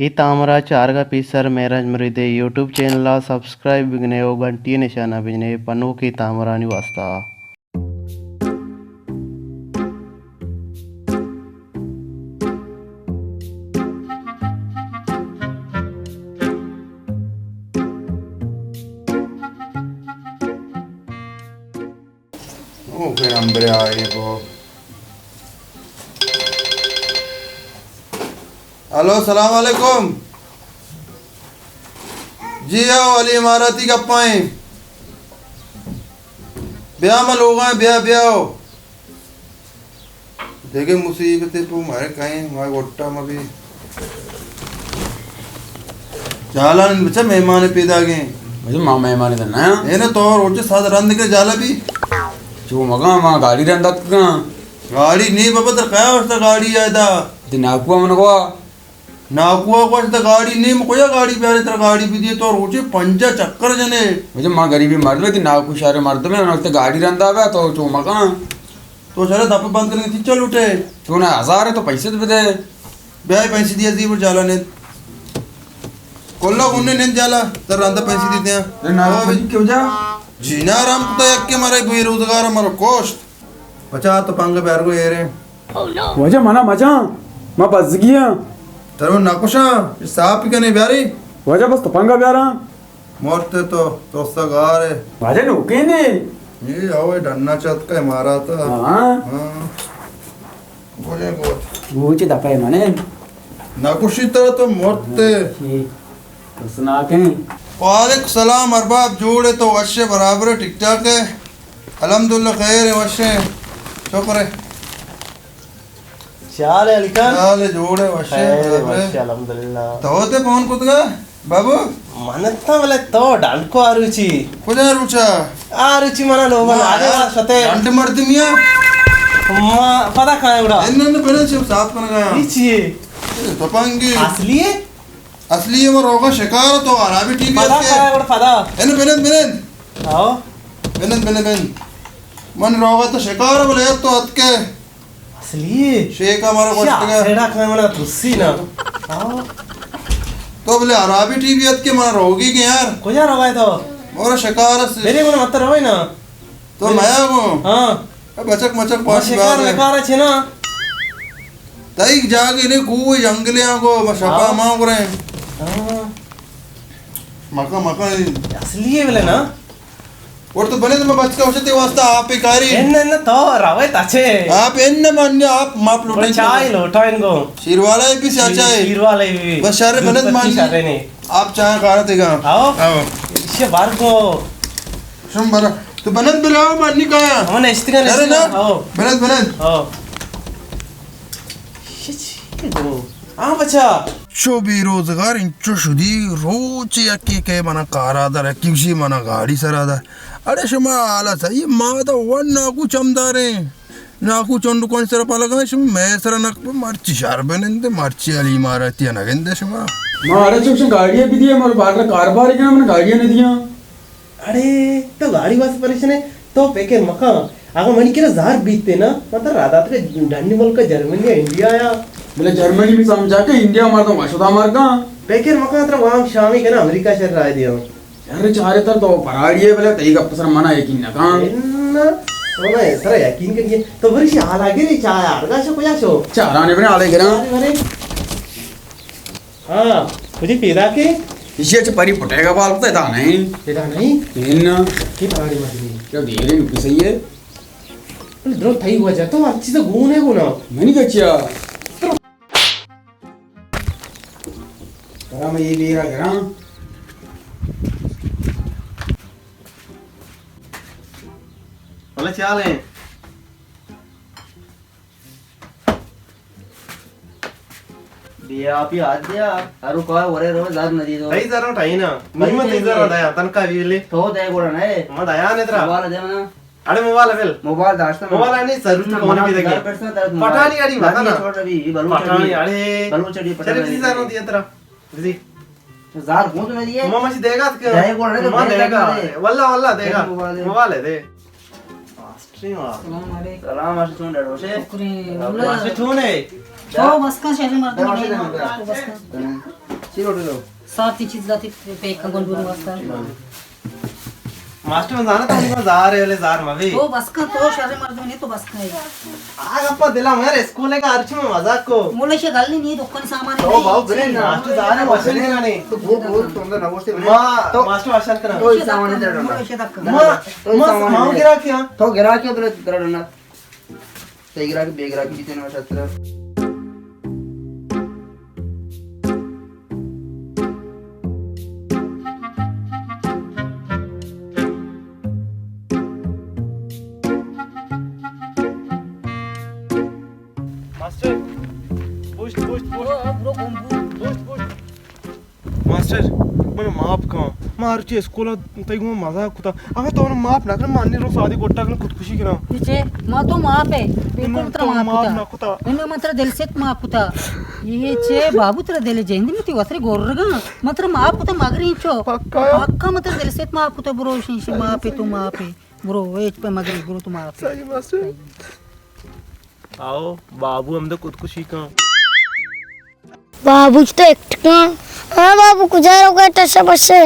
اے تامر ءَ چارگ ءَ پیسر مہراج مرید ءِ یوٹیوب چینل ءَ سبسکرائب بکنے ءُ گھنٹی ءِ نشان ءَ بجنے پہ نوکیں تامرانی واستا۔ او، کوئی نمبر آئے گو۔ ہلو، سلام علیکم۔ جی آؤ، علی اماراتی گپائیں۔ بیا، ما لوگاں، بیا، بیا آؤ۔ دگہ مصیبتے پہ مارے کئیں، ما گٹا ما بھی۔ جالان بچا مہمان پیدا گئے۔ بچا ما مہمان تو نہ۔ اے نا تو روچ ساز رند کے جالا بھی۔ چو مگا ما گاڑی رند کاں۔ گاڑی نہیں بابا، تر کیا واسطہ گاڑی آیا دا؟ تے ناکو من کو۔ ناکو گوشت گاڑی نیم، کجا گاڑی بیارے؟ ترا گاڑی بدیے، تو روچے پنجاہ چکر جنے۔ مجھے ما غریبی مرد، تی ناکو شہر مرد میں، انہوں تے گاڑی رندا بیا، تو چو مکان۔ تو شہر دپ بند کرنے تھی چل اٹھے۔ تو نا ہزار ہے تو پیسے تو بدے۔ بیا پیسے دیا دی، وہ جالا نے۔ کلا گنے نے جالا، تر رندا پیسے دیتے ہیں۔ اے ناکو جی کیوں جا؟ جی نا، آرام کتا یک کے مارے بے روزگار مارو کوشت۔ بچا تو پنگ بیار گو ایرے۔ واجہ منا مجاں، ما بزگی آں۔ ترو نکشاں، صاف کنے بیاری۔ واجہ بس تپنگا بیاراں۔ مرتے تو، تو سگار ہے۔ واجہ نوکے نے۔ یہ آوے ڈنا چت کا امارات۔ ہاں۔ ہاں۔ بولے گوت۔ وہ چی دپے منے۔ نکشی تو، تو مرتے۔ یہ ترسناکیں۔ وعلیکم السلام ارباب، جوڑ ہے تو وش ہے، برابر ہے، ٹھیک ٹھاک ہے؟ الحمدللہ خیر ہے، وش ہے، شکر ہے۔ چال ہے علی خان؟ چال ہے، جوڑ ہے، وش ہے، خیر ہے، برابر ہے۔ وش ہے، الحمدللہ۔ تو تے فون کت گا بابو؟ من تا بلے تو ڈنڈ کو آروچی۔ کجا روچا؟ آروچی منا لوگا ما نادے آیا، واسطے۔ ڈنڈ مردمیا۔ ما پتا کھائے اڑا۔ ان ان پہلے سے صاف کر گیا۔ یہ چیئے؟ تو پانگی۔ اصلی ہے؟ اصلی ہے، وہ روگا شکار تو آرابی ٹی وی پدا ہے۔ کرا اور پدا۔ ان بنند بنند۔ آؤ۔ بنند بنند بنند۔ من روگا تو شکار بلے تو اتکے۔ اصلی ہے۔ شیخ ہمارا گوشت گیا۔ سیڑا کھائے منا ترسی نا۔ آؤ۔ تو بلے آرابی ٹی وی اتکے منا روگی کے یار۔ کجا روگا ہے تو؟ اور شکار سے۔ میرے من مت روگا ہے نا۔ تو میا گو۔ ہاں۔ اے بچک مچک پاس شکار بازے۔ وکار اچھے نا۔ تئی جاگے نے کوئی جنگلے آں گو، بس شپا ہاں۔ ما گرے۔ ہاں۔ مکا، مکا۔ اصلی ہے بلے نا۔ اور تو بنے تو میں بچ کا اسے تے واسطہ آپ ہی کاری۔ ان، ان تو روے تچے۔ آپ ان من آپ ماپ لوٹے۔ چائے لوٹا ان کو۔ شیر والا ہے بھی سیا شیر، چائے۔ شیر والا ہے بھی۔ بس شارے بنت مان شارے نے۔ آپ چائے کارا تے گا۔ آؤ۔ آؤ۔ اسے بار کو۔ شم برا۔ تو بنند بلاو، من نی کایا۔ من اشتگان ارے نا۔ آؤ۔ بنند، بنند۔ آؤ۔ شچ، یہ دو۔ ہاں بچا۔ چو بے روزگار انچو شدی، روچ یکی کہ منا کارا در، یکی گوشی منا گاڑی سرا در۔ اڑے شما حالا صحیح، ما دا ون ناکو چمداریں۔ ناکو چنڈ کون سر پلگا، شما مئے سر نک پہ مرچی شر بنندے، مرچی علی امارتی نگندے شما۔ ما اڑے چوشن گاڑی بھی دیا، مارا بارڈر کاروبار کنا، من گاڑی نہ دیا۔ اڑے، تو گاڑی واسطے پریشان ہے؟ تو فکر مکن۔ اگاں منی کرا زہر بیتے نا، من ترا راہ داتگ ڈنی ملک جرمنی یا انڈیا یا۔ بلے جرمنی بھی سمجھا کہ انڈیا مردم وشدا مرگا۔ فکر مکن، ترا وام شامی کنا امریکہ شر رائے دیاں۔ یار چارے تر تو پراڑی ہے بلے تئی گپ سر منا یقین نہ کان۔ نہ، تو نہ ترا یقین کریے۔ تو برشی حالا گری چایا، ارگا شو کجا شو؟ چارانے بنے حالا گرا۔ ارے، ارے۔ ہاں، مجھے پیدا کے؟ ایشی اچھا پری پٹے گا بال پتہ تھا نہیں۔ پیدا نہیں؟ نہیں نا۔ کی پراڑی مردمی؟ کیا دیر ہے، نکی صحیح ہے۔ بلے درو تئی وجہ تو ہر چیز گون ہے گونا۔ منی کچیا۔ ترا میں یہ بیرا گراں۔ بلے چال ہیں۔ بیا آپی آت دیا، ہر کو ورے رو زر ندی دو۔ تئی زر ٹھائی نا، منی من تئی زر دیا، تنکا ویلے۔ تو دے گوڑا نہ۔ ما دیا نے ترا۔ موبائل دے منا۔ اڑے موبائل بل۔ موبائل داشتا نا۔ موبائل نہیں، ضرورت کون بھی دیکھے۔ پٹھانی اڑی مت نا۔ چھوڑ ابھی، یہ بلوچ پٹھانی اڑی۔ اڑے۔ بلوچ اڑی پٹھانی۔ چلے، تئی زر دیا ترا۔ زی۔ زار گوند نہ دیئے۔ ما ماشی دیگا کہ دے گوڑا نہ ما دیگا۔ واللہ، واللہ دیگا۔ موبائل ہے۔ موبائل ہے دے۔ ماسٹر، سلام علیکم۔ سلام، ماسٹر چون ڈاڈو سے؟ شکریں۔ ماسٹر چون ہے؟ تو بس کا شہر مردم۔ تو بس کا۔ صاف تی چیز لاتی پیک کا گنڈو واسطہ۔ ماسٹر، من زاناں تو منی گوں زار ئے، بلے زار مہ بئے۔ تو بس کن، تو شر مردم نہ ئے، تو بس کن۔ آ گپا دلا مہ ار، اسکول ءَ کہ ہرچی من مزاک کو۔ مولا شے گل نہ ئے، دکان سامان تو نہ ئے۔ باو بلے ماسٹر زار ئے، واشن کنانے۔ تو گو گو تو اندر نہ گوشتے بلے۔ ما تو ماسٹر واشن کنا۔ تو سامان دے۔ مولا شے تک۔ ما تو ما سامان ما دے۔ گرا کیا؟ تو گرا کیا بلے درا ڈنا۔ تئی گراکی بے گراکی بیتیں نوں شتر۔ ماسٹر، پشت، پشت، پشت۔ پشت، پشت۔ ماسٹر، من معاف کن۔ من ہرچی اسکول ءَ تئی گوں مزاک کتا۔ اگاں تو من معاف نہ کن، من انی رو سادی گٹا کن خودکشی کناں۔ اے چے؟ ما تو معاف ہے۔ بالکل من ترا تو معاف معاف کتا۔ نہ کتا۔ انوں من ترا دل سے معاف کتا۔ اے چے بابو، ترا دل جند میں تی وترے گورگا۔ من ترا معاف کتا مگر انچو۔ پکا؟ پکا من ترا دل سے معاف کتا، برو شیشی معاف ہے، تو معاف ہے۔ برو، ایچ پہ مگر برو، تو معاف ہے۔ صحیح ماسٹر۔ آؤ، بابو ہمدا خودکشی کن۔ بابو تو ایکٹ کن۔ ہاں بابو، کجا روگا ٹسے پسے؟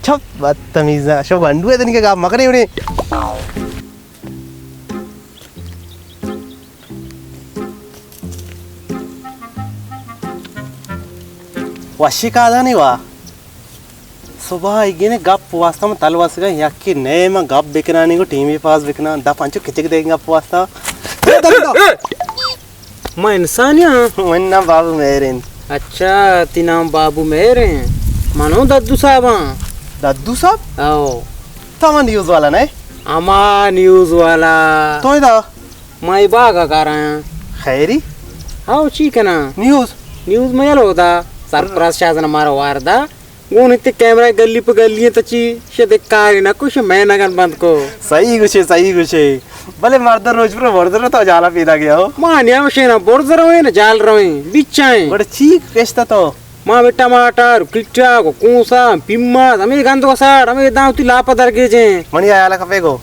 چپ، بدتمیزا۔ شو گنڈو ہے تنی کے گپ مکنے اڑے۔ وشی کا دانی وا۔ صبح ایگینے گپ واسطہ من تل واسگا یکی نئے من گپ بکنانی کو ٹیمی پاس بکنا دپ انچو کچک دے گپ واسطہ۔ ما انسان ہاں۔ من نام بابو مہر ہیں۔ اچھا، تی نام بابو مہر ہیں۔ منو ددو صاحب ہاں۔ ددو صاحب؟ آؤ۔ تو ہما نیوز والا نئے؟ ہما نیوز والا۔ تو ادا؟ ما اے باغ ءَ کاراں۔ خیری؟ آؤ، چی کناں؟ نیوز؟ نیوز ما یلو دا۔ سرپرست شاہ زن مارا واردا۔ گون تے کیمرہ گلی پہ گلی ہیں، تچی شے دکاری نہ کش، میں نگن بند کو۔ صحیح گوشے، صحیح گوشے۔ بلے مرد روچ پر مرد رو تو جالا پیدا گیا ہو۔ ما نیا مشینا برز رویں، نہ جال رویں، بچائیں۔ بڑے چی کشتا تو؟ ما بے ٹماٹر، کٹا، کو کونسا، پیماز، ہمیں گند کو ساڑ، ہمیں داں تی لاپا درگیجیں۔ منی آیا لکا پہ گو۔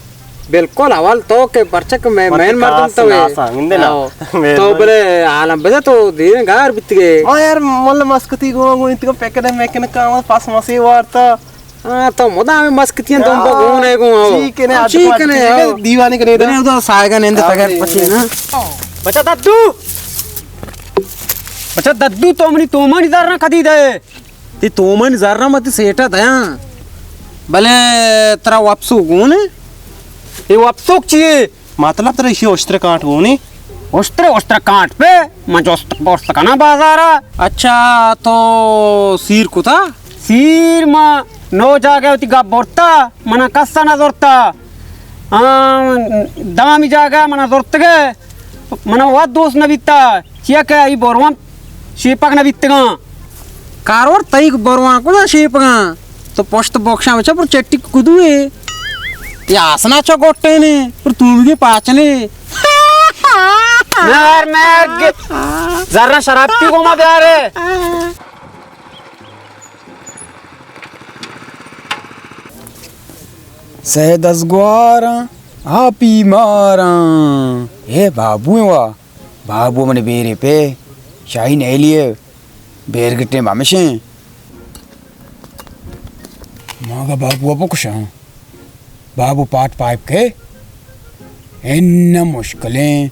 بالکل، اول تو کہ پرچک میں، مت مین مردم کاس تو ہے۔ ناسا، گندے نا۔ آؤ۔ مین تو مردم۔ بلے عالم بدے تو دیر گار بیتگے۔ ہاں یار، مول مسکتی گو، گو انتگو پیکنے میکنے کام پاس مسی وارتا۔ ہاں، تو مدام مسکتی ہیں، تم بگونے گو، آؤ۔ چی کنے، چی کنے، آؤ۔ دیوانے کنے دا۔ بلے ادا سائیگا نیند آؤ، تگر پچی نا۔ بچا ددو۔ بچا ددو، تو منی، تو منی دار نہ کدی دے۔ تی تومن زر متی سیٹا دیاں۔ بلے ترا وپسو گونے؟ اے وپسوک چیے؟ مطلب ترا ایشی اشتر کانٹ گونے؟ اشتر، اشتر کانٹ پہ من جست پرس کناں بازارا۔ اچھا، تو سیر کتا؟ سیر ما نو جاگہ وتی گپ برتا، منا کسا نہ زرتا۔ آ، دامی جاگہ منا زرتگے، منا وت دوست نہ بیتا۔ چیا کہ ای بروان شیپک نہ بیتگاں۔ کارور تئی بروان کجا شیپگاں؟ تو پشت بکشاں بچا پر چٹی کدو ہے۔ یا آسنا چا گوٹے نے، پر تو بھی پاچنے۔ مار، مار، گ-، ذرا شراب پی گوما بیارے۔ سید از گواراں، آپی ماراں۔ اے بابو وا۔ بابو من بیرے پہ شاہی نیلی ہے، بیر گٹے مامشیں۔ ماگا بابو بکشاں۔ بابو پاٹ پائپ کے۔ ان مشکلیں۔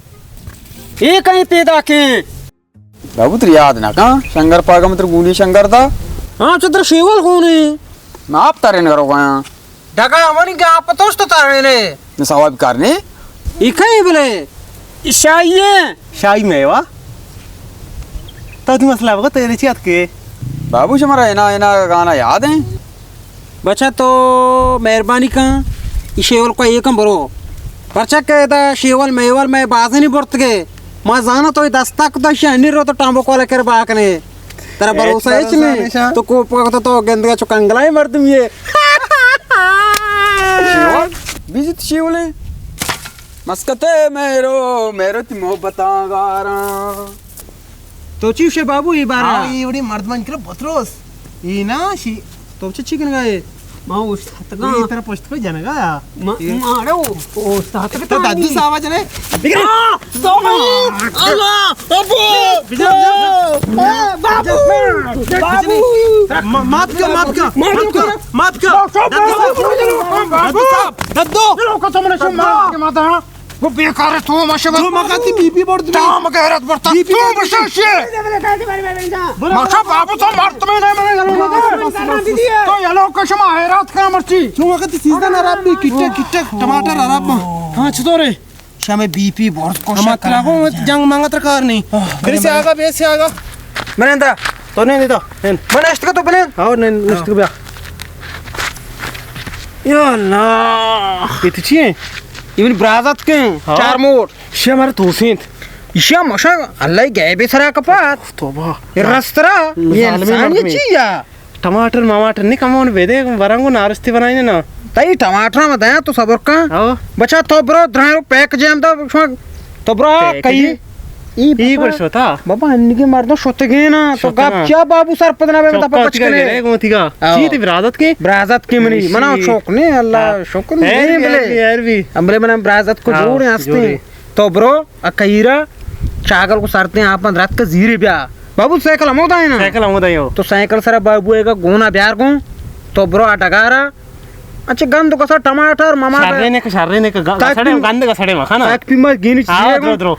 اے کہیں پیدا کے۔ بابو تر یاد نہ کن، شنگر پاگا من تر گونڈی شنگر دا۔ ہاں، چتر شیول گونے۔ میں آپ ترین کرو گیا۔ ڈگا منی گاپ توش تو ترنے۔ نہ ثواب کرنے۔ ای کہیں بلے؟ ای شاہی ہے۔ شاہی میوہ؟ تو دی مسئلہ بگو تیرے چی اتکے؟ بابو شمارا اینا، اینا گانا یاد ہیں؟ بچا تو مہربانی کن، ای شیول کو ایکم برو۔ پرچا کہ ادا شیول میول میں بازنی برتگے۔ ما زانا تو ای دستا کتا شانی رو تو ٹامبو کولا کر باکنے۔ ترا بھروسہ ہچ نہیں۔ تو کوپا کتا تو گندگا چو کنگلائی مردم یہ۔ شیول؟ بیزت شیولے؟ مسکتے میرو، میرو تی محبتاں گاراں۔ تو چی گوشے بابو ای بارا؟ ہاں، ای وڑی مردمان کرا بتروس۔ ای نا شی۔ تو چی چی کنگا ہے؟ ما اوشتاتگاں۔ ای ترا پشت پہ جنگا یا؟ ما، ای۔ مارو، اوشتاتگاں۔ تو ددو ساوا جنے؟ بگڑا! تو اللہ! ابو! بجا، بجا۔ بابو! بجا۔ بابو! ما-، مات کا، مات کا، مات کا، مات کا۔ ددو صاحب، ددو صاحب، ددو۔ یہ لوگ تو من شما کے ماتا۔ وہ بیکار ہے تو ماشاءاللہ۔ تو مگا تی بی پی برد۔ تا مگا حیرات برتا۔ بی پی تو برد۔ مشا شے۔ ماشا بابو تو مرد میں نہیں، میں نہیں۔ تو یہ لوگ شما حیرات کا مرچی۔ تو مگا تی سیزن خراب بھی، کٹک، کٹک، ٹماٹر خراب۔ ہاں، چطور ہے؟ شام بی پی برز کو ہما شکر۔ تراغو جنگ مانگا تر کار نہیں۔ آہ، بری سے آگا، بے سے آگا۔ من اندا۔ تو نہیں دیتا۔ من اشتکا تو بلین۔ ہاں، نہیں، اشتکا بیا۔ یا اللہ۔ یہ تو چی ہے؟ یہ منی برازات کے ہیں، ہاں۔ چار موٹ۔ شی ہمارے تو سینت۔ شی ہم اشا اللہ گئے بے سرا کپات۔ توبہ۔ یہ رسترا، یہ ظالمی انسان یہ مردمی۔ چی یا؟ ٹماٹر مماٹر نی کمون بدے، ورنگو نارستی بنائینے نا۔ تئی ٹماٹر ما دیا، تو صبر کن۔ ہاں۔ بچا تو برو، درائیں رو پیک جیم دا، شما تو برو، پیک کئی؟ جی؟ ای ای بابا، گڑ شوتا۔ بابا، انگی مردم شتگے نا، تو شتگا۔ گپ چیا بابو سرپد نہ بے، چوکا بتا پچ کنے۔ گرے گو تیگا۔ آؤ۔ چی تی برازت کے؟ برازت کے منی، ایشی۔ منا شوق نے، اللہ ہاں۔ شکر خیر نہیں بھی، بلے۔ خیر بھی، خیر بھی۔ ہم بلے منا برازت کو ہاں، جوڑ ہیں ہستے۔ جوڑے۔ تو برو، ا کہیرا چاگل کو سرتے آپاں درات کا زیرے بیا۔ بابو سائیکل ہمو دائیں نا؟ سائیکل ہمو دائیں ہو۔ تو سائیکل سرا بابو اے گا گونا بیار گون۔ تو برو آ ڈگارا۔ اچھا گند کو سر ٹماٹر ماما شرے نے کہ، شرے نے کہ، گا-، تاک گسڑے پی-، گند گسڑے مکھانا۔ تاک پیما گینچ ہاں، دیے درو، گون۔ درو۔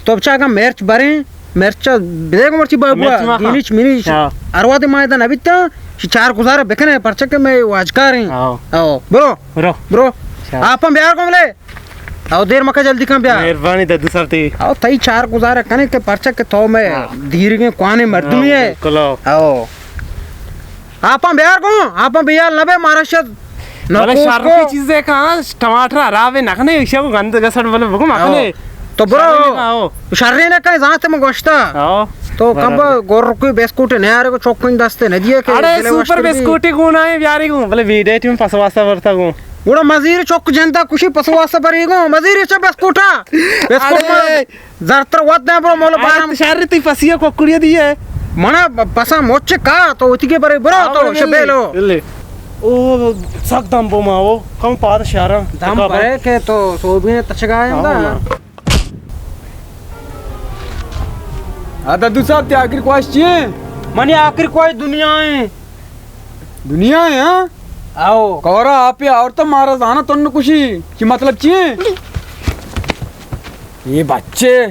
تو بچا گا مرچ بریں، مرچ دے گو مرچی بابو مرچ مکھا۔ گینچ مینچ۔ ہاں۔ اروا دے مائدہ نبیتا، چار گزارا بکنے، پرچہ کہ میں واجکار ہیں۔ ہاں۔ ہاں۔ برو۔ برو۔ برو۔ اچھا۔ آپاں بیار گون لے۔ او دیر مکہ جلدی کن بیا۔ مہربانی ددو صاحب تی۔ او تئی چار گزارہ کنے کہ پرچہ کہ تو میں ہاں۔ دیرگیں کوانے مردمی ہاں، ہے۔ بالکل او۔ او۔ آپاں بیار گون، آپاں بیال نبے مارا شد۔ بلے نکوس شر کو۔ کی چیزے کہاں ٹماٹر خراب ہے نکنے، ایشا کو گند گسڑ بلے بگو مکنے۔ او۔ تو برو۔ شرے نہ کہاں، او۔ شرے نہ کہاں، زانت میں گوشتا۔ او۔ تو برابر۔ کب گور کوئی بسکوٹ نیارے کو چوکن دستے ندیے کہ ارے دلے وش سوپر کر دی۔ بسکوٹی گونا ہے بیاری گون، بلے ویڈیو ٹیم پسواستہ برتا گون۔ گڑا مزیر چک جندا کشی پسو واسطہ بری گو، مزیر چ بسکوٹا۔ بسکوٹ ما اڑے۔ زرتر وت دے برو مولا بارم۔ شہر تی پسیا کوکڑی دی ہے۔ منا پسا مچ کا تو اتی کے برے برو آ، تو برے شبیلو۔ لے۔ او سک دم بو ما او، کم پاد شہرا۔ دم برے کے تو سوبی تچگا ہے ہاں، دا۔ ہاں۔ ہاں، ددو صاحب، تی آخری خواہش چی ہے؟ منی آخری خواہش دنیا ہے۔ دنیا ہے، ہاں؟ آؤ۔ کورا آپ ہی اور تو مارا زانا تن کشی۔ چی مطلب چی ہے؟ یہ بچے۔